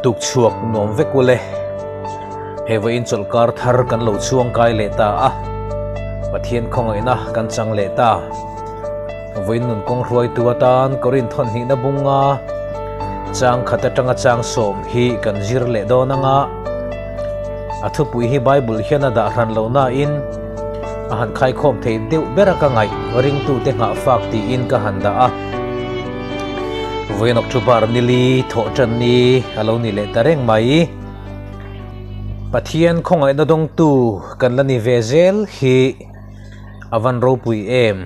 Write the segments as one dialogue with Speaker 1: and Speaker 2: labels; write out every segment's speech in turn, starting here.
Speaker 1: Tuk chhuak nuam vek ule. He vawiin chawlhkar thar kan lo chhuang kai leh ta a, Pathian khawngaihna kan chang leh ta. Vawiin nun kawng hruaitu atan Korin thawnhnihna bunga chang khat atanga chang sawm hi kan zir leh dawn anga a thupui hi Bible hian a dah hran lo nain a han khaikhawm thei deuh ber a ka ngaih ringtute nghahfak tiin ka han dah a. Vawiin October nili thawh tan ni a lo ni leh ta reng mai. Pathian khawngaihna dawngtu kan la ni ve zel hi a van ropui em.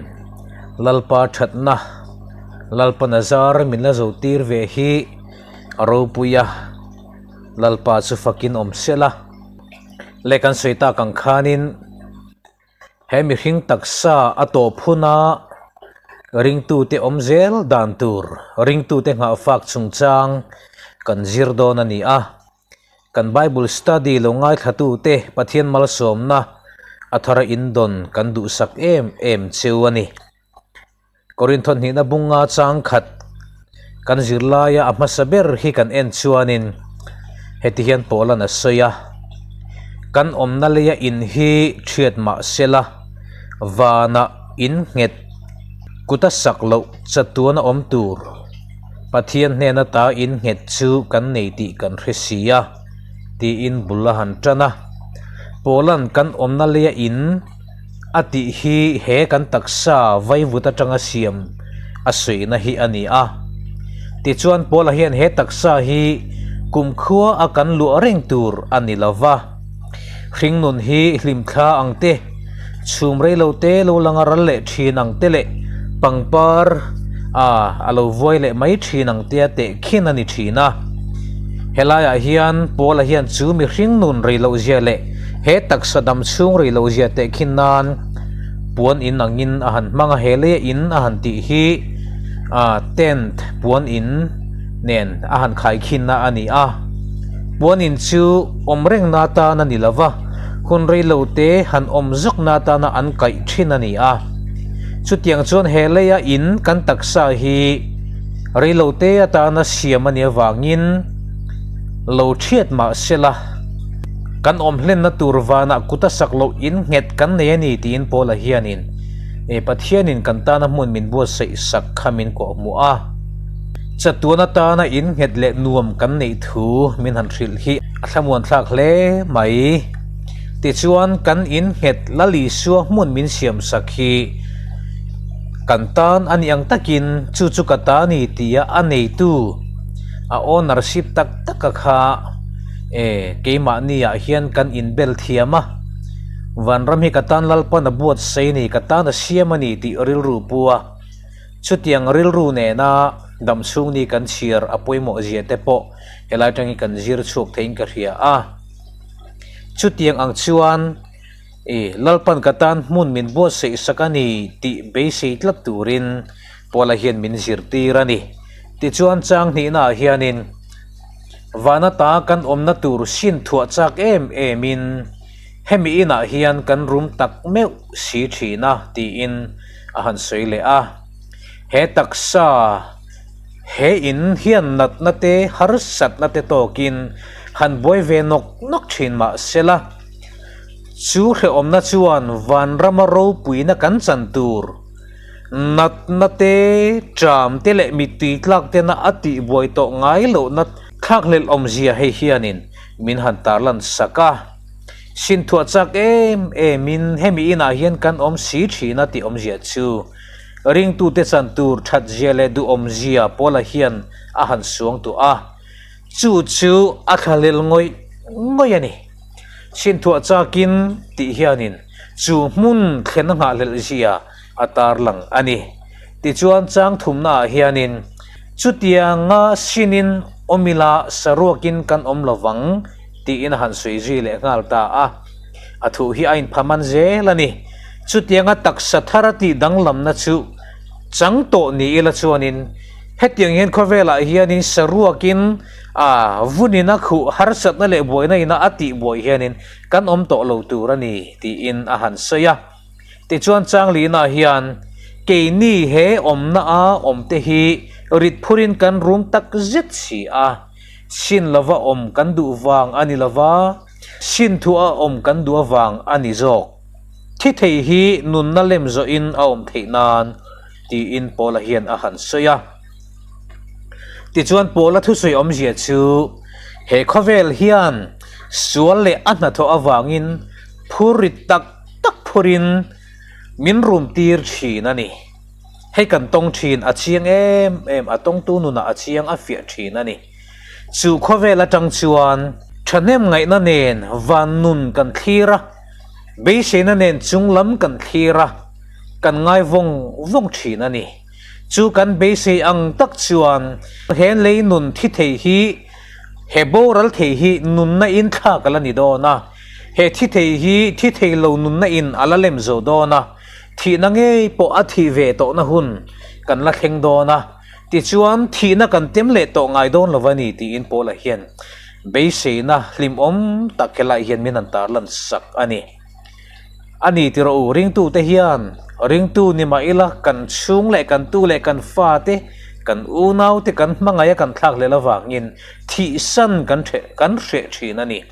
Speaker 1: Lalpa thatna, Lalpa nazar min la zo tir ve hi a ropui a, Lalpa chu fakin awm sela. Leh kan sawi tak ang khanin. He mihring taksa a tawp huna ringtute awm zel dan tur, ringtute nghahfak chungchang kan zir dawn a ni a. Kan Bible study lo ngaithlatute Pathian malsawmna a thara indawn kan duhsak em em cheu a ni. Korinth hnihna bunga chang khat kan zirlaia a hmasa ber hi kan en chuanin heti hian Paulan a sawi a, Kan awmna leia in hi thiat mah sela, vanah in nghet kuta sak loh chatuan a awm tur Pathian hnena ta in nghet chu kan nei tih kan hre si a, tiin bul a han tan a. Paulan kan awmna leia in A tih hi he kan taksa vaivut atanga siam a suihna hi a ni a. Tichuan Paula hian he taksa hi kumkhua a kan luah reng tur a ni lo va. Hringnun hi hlimthla ang te, chhum rei lo te lo langa ral leh thin ang te leh pangpar a a lo vuai leh mai thin ang tea tehkhin a ni thin a. Helaiah hian Paula hian chu mihringnun rei loh zia leh He taksa dam chhung rei lo zia teh khin nan puan in angin a han hmang a, he leia in a han tih hi tent puan in nen a han khai khin na a ni a. Puan in chu awm reng na tan a ni lo va, hun rei lo te han awm zawk na atana an kaih thin a ni a. Chutiang chuan he leia in kan taksa hi rei lo te atana siam a nih avangin lo thiat mah sela, Kan awm hlenna tur vanah kut a sak loh in nghet kan nei a ni tiin Paula hianin e Pathianin kan tana hmun min buatsaih sak kha min kawhhmuh a. Chatuan atana in nghet leh nuam kan neih thu min han hrilh hi a thlamuan thlak hle mai. Tichuan kan in nghet Lal Isua hmun min siam sak hi kan tan a nih ang takin chu chu ka ta ni tia a neitu a ownership tak taka kha E, keimahniah hian kan inbel thiam a, Vanram hi ka tan Lalpan a buatsaih a ni, ka tan a siam a ni tih rilru pu a, chutiang rilru nena damchhung ni kan chhiar a pawimawh zia te pawh helai atang hi kan zir chhuak theiin ka hria a. Chutiang ang chuan e, Lalpan ka tan hmun min buatsaih sak a ni tih beisei tlat turin Paula hian min zirtir a ni. Tichuan chang hnihnaah hianin. Vana ta kan awmna tur sin thuah chak em emin hemi inah hian kan rum tak meuh si thin a tiin a han sawi leh a. He taksa he in hian natna te harsatna te tawkin han buai ve nawk nawk thin mah sela, chu hrehawmna chuan vanrama ropuina kan chan tur Natna te, ṭam te leh mittui tlak tena a tihbuai tawh ngai lohna thlakhlelh awmzia hei hianin min han tarlan sak a. Sinthuah chak em emin hemi inah hian kan awm si thin a tih awmzia chu ringtute chan tur thatzia leh duhawmzia Paula hian a han suang tuah a, chu chu a thlahlel ngawih ngawih a ni. Chhinthuah chakin tih hianin chu hmun thlen a nghahhlelh zia a tarlang a ni. Tichuan chang thumnaah hianin chutianga sinin awm ila saruakin kan awm lovang tiin a han sawi zui leh nghal ta a. A thu hi a inphaman zel a ni. Chutianga taksa thar a tih danglamna chu chang tawh ni ila chuanin hetiang hian khawvelah hianin saruakin A vunin a khuh harsatna leh buaina ina a tih buai hianin kan awm tawh lo tur a ni tiin a han sawi a. Tichuan Changlina hian keini he awmna a awmte hi rit phurin kan rum tak zet si a. Sin lova awm kan duh vang a ni lova, sin thuah awm kan duh avang a ni zawk. Thi thei hi nunna lem zawhin a awm theih nan, tiin Paula hian a han sawi a. Tichuan Paula thusawi awmzia chu he khawvel hian sual leh a hnathawh avangin phur rit tak tak phurin min rumtir thin a ni. Hei kan tawng thin a chiang em em, a tawngtu nunah a chiang a fiah thin a ni. Chu khawvel atang chuan thahnem ngaihna nen van nun kan thlir a, beiseina nen chunglam kan thlir a, kan ngai vawng vawng thin a ni. Chu kan beisei ang tak chuan he lei nun thi thei hi, he boral thei hi nunna in thlak a la ni dawn a, he thi thei hi thi thei lo nunna in a la lem zo dawn a, Thihna ngei pawh a thih ve tawhna hun kan la thleng dawn a, tichuan thihna kan tem leh tawh ngai dawn lo a ni tiin Paula hian beiseina hlimawm tak helai hian min han tarlan sak a ni. A ni ti rawh u, ringtute hian ringtu ni mah ila kan chhung leh kan tu leh kan fate, kan unaute kan hmangaih a kan thlak hlel avangin thihsan kan kan hreh thin a ni.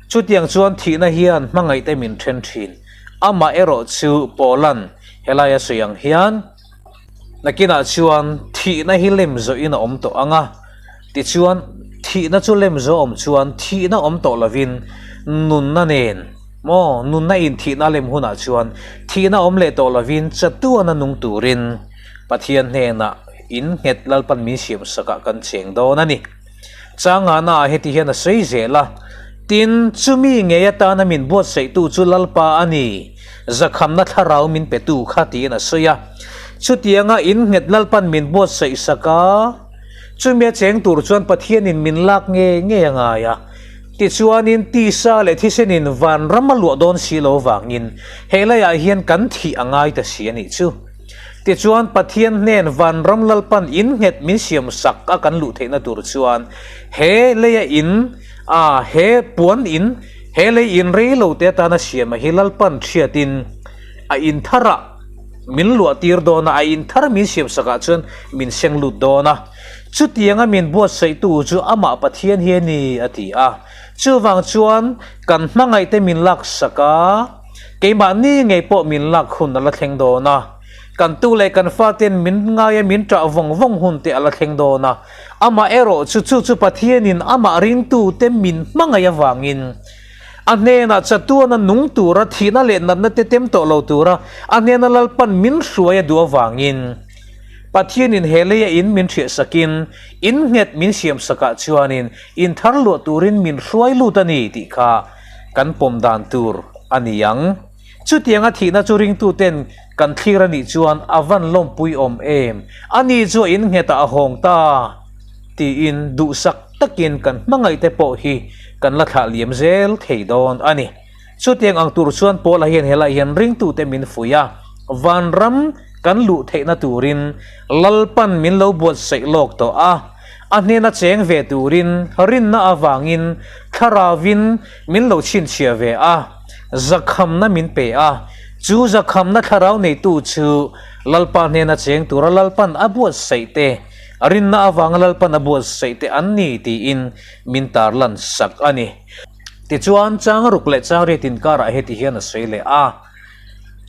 Speaker 1: Chutiang chuan thihna hian hmangaihte min then thin. Amah erawh chu Paula'n helai a sawi ang hian, Nakinah chuan thihna hi lem zawhin a awm tawh ang a, tichuan thihna chu lem zawh awm chuan thihna awm tawh lovin nunna nen maw, nunna in thihna lem hunah chuan thihna awm leh tawh lovin chatuana nung turin Pathian hnenah in nghet Lalpan min siamsakah kan cheng dawn a ni. Changana ah heti hian a sawi zel a, Tin, chumi ngei atana min buatsaihtu chu Lalpa a ni, zakhamna thlarau min petu kha tiin a sawi a. Chutianga in nghet Lalpan min buatsaih sak a, chumi a cheng tur chuan Pathianin min lak ngei ngei a ngai a. Tichuanin tisa leh thisenin vanram a luah dawn si lo vangin he laiah hian kan thih a ngai ta si a nih chu. Tichuan, Pathian hnen vanram Lalpan in nghet min siam sak a kan luh theihna tur chuan he leia in, a he puan in, he lei in rei lo te atana siam a hi Lalpan hriatin a in tharah min luah tir dawn a, a in thar min siam sakah chuan min seng lut dawn a. Chutianga min buatsaihtu chu amah Pathian hi a ni, a ti a. Chuvang chuan kan hmangaihte min laksak a. Keimahni ngei pawh min lak hun a la thleng dawn a, kan tu leh kan faten min ngaia min ṭah vawng vawng hun te a la thleng dawn a. Amah erawh chu chu chu Pathianin amah ringtute min hmangaih avangin a hnenah chatuana nung tura thihna leh natna te tem tawh lo tura a hnena Lalpan min hruai a duh avangin Pathianin he leia in min hriahsakin in nghet min siamsakah chuanin in thar luah turin min hruai lut a ni tih kha kan pawm dan tur a ni ang. Chutianga thihna chu ringtuten kan thlir a nih chuan a van lawmpui awm em? Ani chu a innghetah a hawng ta tiin duhsak takin kan hmangaihte pawh hi kan la thlah liam zel thei dawn a ni. Chutiang ang tur chuan Paula hian helai hian ringtute min fuih a, vanram kan luh theihna turin Lalpan min lo buatsaih lawk tawh a, A hnena cheng ve turin rinna avangin thlarauvin min lo chhinchhiah ve a, zakhamna min pe a. Chu zakhamna thlarau neitu chu Lalpa hnena cheng tura Lalpan a buatsaih te, rinna avanga Lalpan a buatsaih te an ni tiin min tarlan sak a ni. Tichuan, changruk leh changriat inkarah heti hian a sawi leh a.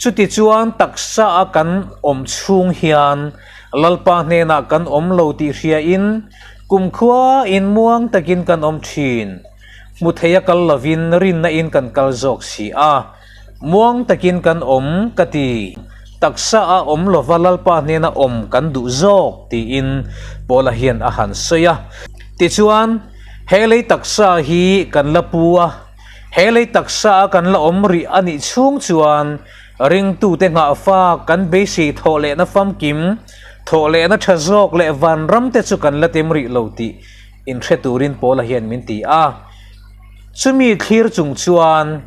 Speaker 1: Chutichuan taksa a kan awm chhung hian Lalpa hnenah kan awm lo tih hriain kumkhua in muang takin kan awm thin. Hmu thei a kal lovin rinna in kan kal zawk si a, muang takin kan awm ka ti. Taksa a awm lova Lalpa hnena awm kan duh zawk tiin Paula hian a han sawi a. Tichuan, he lei taksa hi kan la pu a. He lei taksa a kan la awm rih a nih chhung chuan ringtute nghahfa kan beisei thawh lehna famkim, thawh lehna tha zawk leh vanram te chu kan la tem rih lo tih inhre turin Paula hian min ti a. Chumi thlir chung chuan,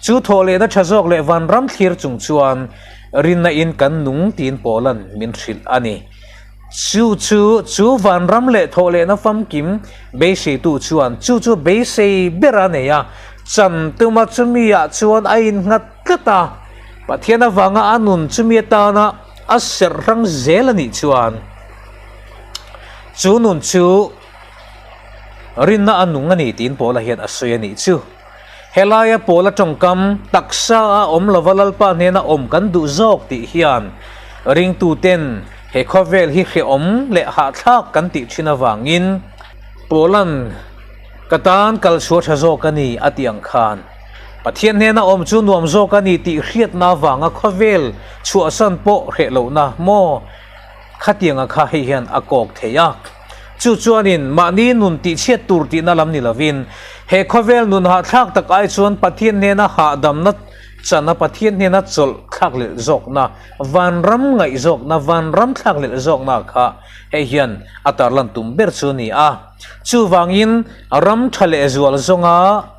Speaker 1: chu thawh lehna tha zawk leh vanram thlir chung chuan rinna in kan nung tiin Paula'n min hrilh a ni. Chu chu chu vanram leh thawh lehna famkim beiseitu chuan chu chu beisei ber a nei a, chan tuma chumi-ah chuan a innghat tlat a, Pathian avanga a nun chumi atana a serh hrang zel a nih chuan chu nun chu. Rinna a nung a ni tiin Paula hian a sawi a nih chu. Helaia Paula tawngkam, taksa a awm lova Lalpa hnena awm kan duh zawk tih hian ringtuten he khawvel hi hrehawm leh hahthlak kan tih thin avangin Paula'n ka tan kalchhuah tha zawk a ni a tih ang khan Pathian hnena awm chu nuam zawk a ni tih hriatna avanga khawvel chhuahsan pawh hreh lohna maw Khatianga kha hei hian a kawk thei a. Chu chuanin mahni nun tihchhiat tur tihna lam ni lovin, he khawvel nun hahthlak tak ai chuan Pathian hnena hahdamna chana Pathian hnena chawlh thlak leh zawkna, vanram ngaih zawkna, vanram thlak leh zawkna kha hei hian a tarlan tum ber chu a ni a. Chuvangin ram tha leh zual zawnga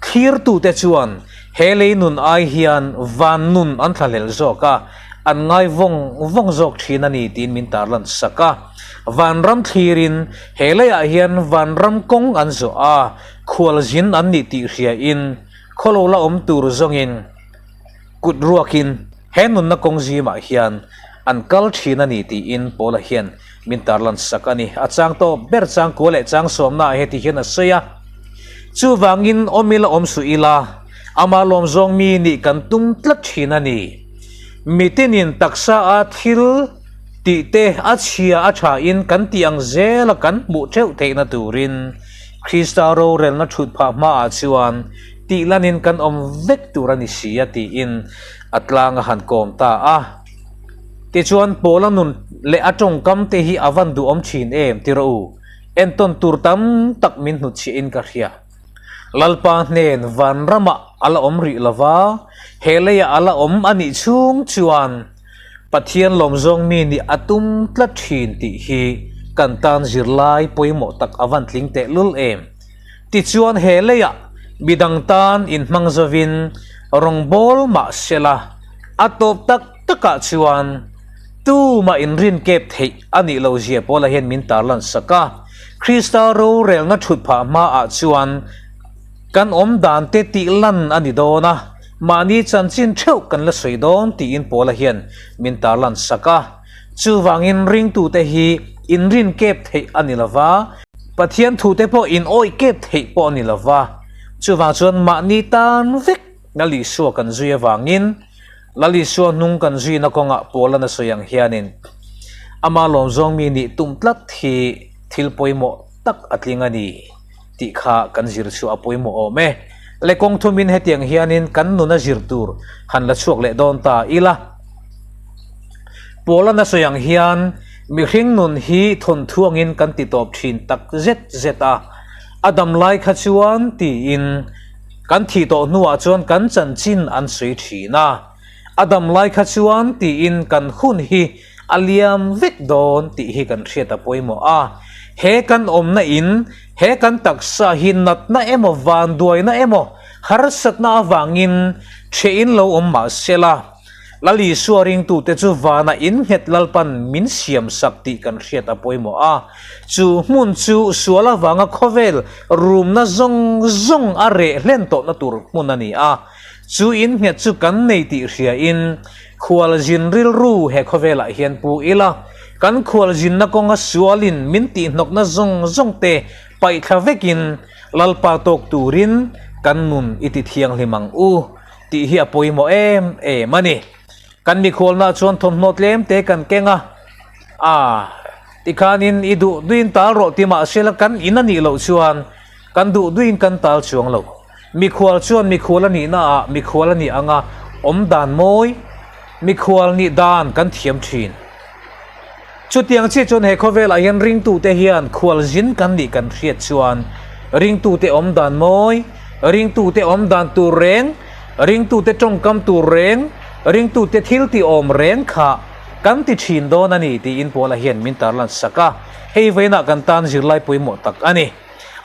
Speaker 1: Thlirtute chuan he lei nun ai hian van nun an thlahlel zawk a, an ngai vawng vawng zawk thin a ni tiin min tarlan sak a. Vanram thlirin he leiah hian vanram kawng an zawh a, khualzin an nih tih hriain khawlo la awm tur zawngin kut ruakin he nunna kawng zimah hian an kal thin a ni tiin Paula hian min tarlan sak a ni. A chang tawp ber changkua leh chang sawmnaah heti hian a sawi a, Chuvangin awm ila awm suh ila, ama lawmzawng mi nih kan tum tlat thin a ni. Mitinin taksa a thil tih te a chhia a thain kan tih ang zela kan hmuh theuh theihna turin Krista rorelna thut phah hmaah chuan tih lanin kan awm vek tur a ni si a tiin a tlang a han kawm ta a. Tichuan Paula nun leh a tawngkam te hi a van duhawm thin em ti rawh u, entawn tur tam tak min hnutchhiah in ka hria. Lalpa hnen vanramah a la awm rih lova, he leiah a la awm a nih chhung chuan Pathian lawmzawng mi nih a tum tlat thin tih hi kan tan zirlai pawimawh tak a van tling tehlul em. Tichuan he leiah midang tan inhmang zovin rawngbâwl mah sela, a tawp tak takah chuan tumah inrin kep theih a nih lo zia Paula hian min tarlan sak a. Krista rorelna thut phah hmaah chuan kan awm dan te tih lan a ni dawn a, mahni chanchin theuh kan la sawi dawn tiin Paula hian min tarlan sak a. Chuvangin ringtute hi inrin kep theih a ni lo va, Pathian thute pawh in awih kep theih pawh a ni lo va. Chuvang chuan mahni tan vek Lal Isua kan zui avangin Lal Isua hnung kan zuina kawngah Paula na sawi ang hianin ama lawmzawng mi nih tum tlat hi thil pawimawh tak a tling a ni tih kha kan zir chhuah a pawimawh awm e. Le kawng thumin hetiang hianin kan nuna zir tur han la chhuak leh dawn ta ila. Paula na sawi ang hian mihring nun hi thawnthuangin kan ti tawp thin tak zet zet a, a dam lai kha chuan tiin kan thih tawh hnuah chuan kan chanchin an sawi thin a, a dam lai kha chuan tiin kan hun hi a liam vek dawn tih hi kan hriat a pawimawh a. He kan awmna in, he kan taksa hi natna emaw vanduaina emaw harsatna avangin ṭhehin lo awm mah sela, Lal Isua ringtute chu vana innghet Lalpan min siamsak tih kan hriat a pawimawh a. Chu hmun chu sual avanga khawvel rumna zawng zawng a reh hlen tawhna tur hmun a ni a. Chu innghet chu kan nei tih hriain khualzin rilru he khawvelah hian pu ila, kan khualzinna kawnga sualin min tihhnawkna zawng zawng te paihthla vekin Lalpa tawk turin kan nun i ti thianghlim ang u. Tih hi a pawimawh em em a ni. Kan mikhualnaah chuan thawmhnaw tlem te kan keng a, a tikhanin i duh duin tal rawh ti mah sela kan in a nih loh chuan kan duh duin kan tal chuang lo. Mikhual chuan mikhual a nihnaah mikhual a nih anga awm dan mawi, mikhual nih dan kan thiam thin. Chutiang chiah chuan he khawvelah hian ringtute hian khualzin kan nih kan hriat chuan ringtute awm dan mawi, ringtute awm dan tur reng, ringtute tawngkam tur reng, ringtute thil tih awm reng kha kan ti thin dawn a ni tiin Paula hian min tarlan sak a, hei vawiinah kan tan zirlai pawimawh tak a ni.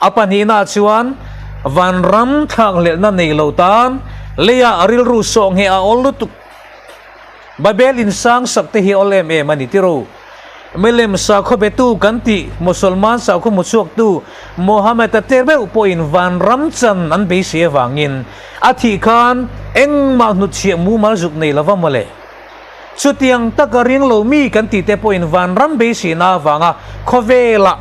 Speaker 1: A pahnihnaah chuan vanram thlakhlelhna nei lo tan leiah rilru sawh ngheh a awl lutuk. Babel in sang sak te hi awl em em a ni tiro. Milem sakhaw betu kan tih Musalman sakhaw hmuchhuaktu Mohammed-a te reuh pawhin vanram chan an beisei avangin a thih khan engmah hnutchhiah mumal zuk nei lova mawle. Chutiang taka ring lo mi kan tih te pawhin vanram beiseina avanga khawvelah.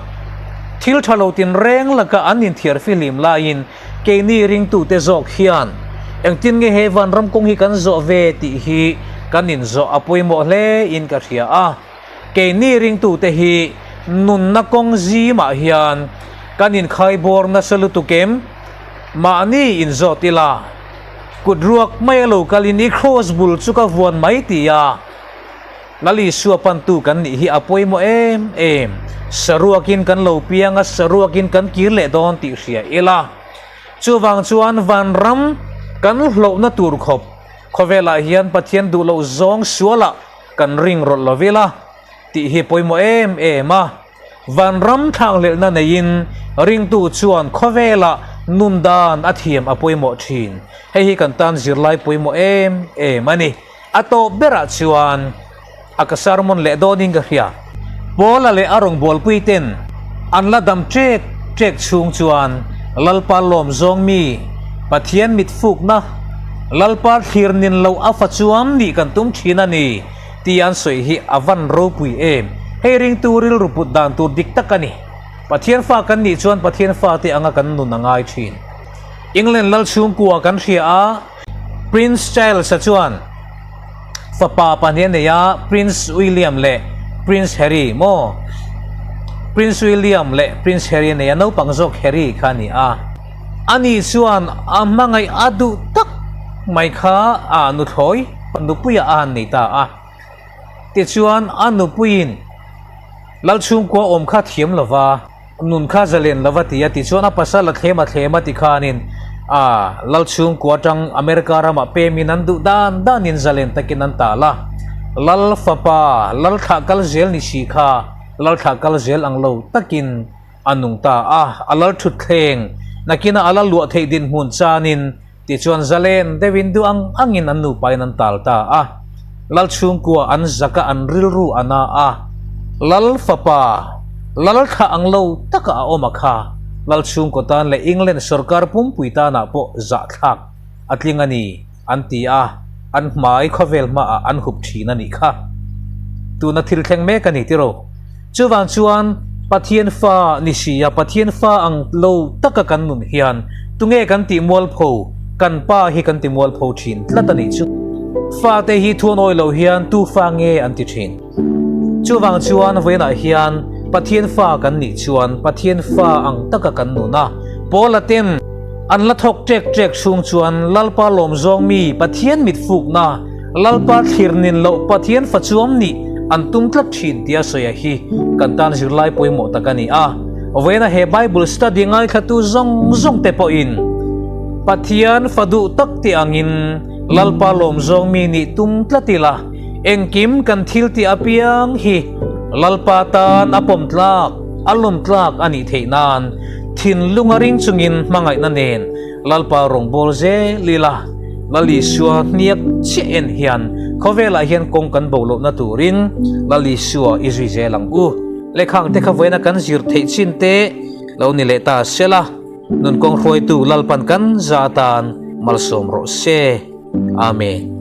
Speaker 1: Thil tha lo tinreng laka an inthiar fihlim laiin keini ringtute zawk hian engtin nge he vanram kawng hi kan zawh ve tih hi kan inzawh a pawimawh hle in ka hria a. Keini ringtute hi nunna kawng zimah hian kan inkhai bawr nasa lutuk em? Mahni inzawt ila, kut ruak mai a lo kalin i kraws bul chu ka vuan mai ti a, Lal Isua pantu kan nih hi a pawimawh em em. Saruakin kan lo piang a, saruakin kan kir leh dawn tih hria ila. Chuvang chuan vanram kan hlauhna tur khawp khawvelah hian Pathian duh loh zawng sualah kan ring rawlh lo ila tih hi pawimawh em em a. Vanram thlanghlelhna neiin ringtu chuan khawvelah nun dan a thiam a pawimawh thin. Hei hi kan tan zirlai pawimawh em em a ni. A tawp berah chuan a ka sermon leh dawnin ka hria. Paula leh a rawngbawlpui ten an la dam ṭek ṭek chhung chuan Lalpa lawm zawng mi, Pathian mit fukna, Lalpa thlir nin loh a fa chuan nih kan tum ṭhin a ni tih an sawi hi a van ropui em. Hei ringtu rilru put dan tur dik tak a ni. Pathian fa kan nih chuan Pathian fate anga kan nun a ngai ṭhin. England lal chhungkua kan hria a. Prince Charles-a chuan fapa pahnih a nei a, Prince William leh Prince Harry maw? Prince William leh Prince Harry a nei a, naupang zawk Harry kha a ni a. Ani chuan a hmangaih a duh tak mai kha a nuthlawi nupuiah a han nei ta a. Tichuan a nupuiin Lalchhungkua awm kha thiam lova. Nun kha zalen lova ti a ti chuan a pasal a thlem a thlem a ti khanin a lal chhungkua atang America ramah pemin an duh dan danin zalen takin an tal a. Lal fapa lal thlah kal zel ni si kha lal thlah kal zel ang lo takin a nung ta a, a lal thut thleng nakinah a la luah theih dinhmun chanin Tichuan zalen deuhin duh ang angin an nupain an tal ta a. Lal chhungkua an zak a, an rilru a na a. Lal fapa, lal thlah ang lo taka a awm a kha, lal chhungkaw tan leh England sorkar pumpui tanah pawh zahthlak a tling a ni, an ti a, an hmai khawvel hmaah an hup thin a nih kha. Tuna thil thleng mek a ni tiraw? Chuvang chuan Pathian fa ni si a, Pathian fa ang lo taka kan nun hian tunge kan tih mualpho, kan pa hi kan ti mualpho thin tlat a nih chu. Fate hi thuanawi lo hian tu fa nge an ti thin. Chuvang chuan vawiinah hian Pathian fa kan nih chuan Pathian fa ang taka kan nun a, Paula ten an la thawk ṭek ṭek chhung chuan Lalpa lawmzawng mi Pathian mit fukna, Lalpa thlir nin loh Pathian fa chuam nih an tum tlat thin tia sawi a hi kan tan zirlai pawimawh tak a ni a. Vawiina he Bible study ngaithlatu zawng zawng te pawhin Pathian fa duh tak tih angin Lalpa lawm zawng mi nih tum tlat ila engkim kan thil tih apiang hi Lalpa tan a pawm tlak, a lawm tlak a nih theih nan thinlung a ring chungin hmangaihna nen Lalpa rawngbâwl zel ila, Lal Isua hniak chiah en hian khawvelah hian kawng kan bo lohna turin Lal Isua i zui zel ang u. Lehkhang te kha vawiina kan zir theih chin te lo ni leh ta sela, nun kawng hruaitu Lalpan kan za atan malsawm rawh se. Amen.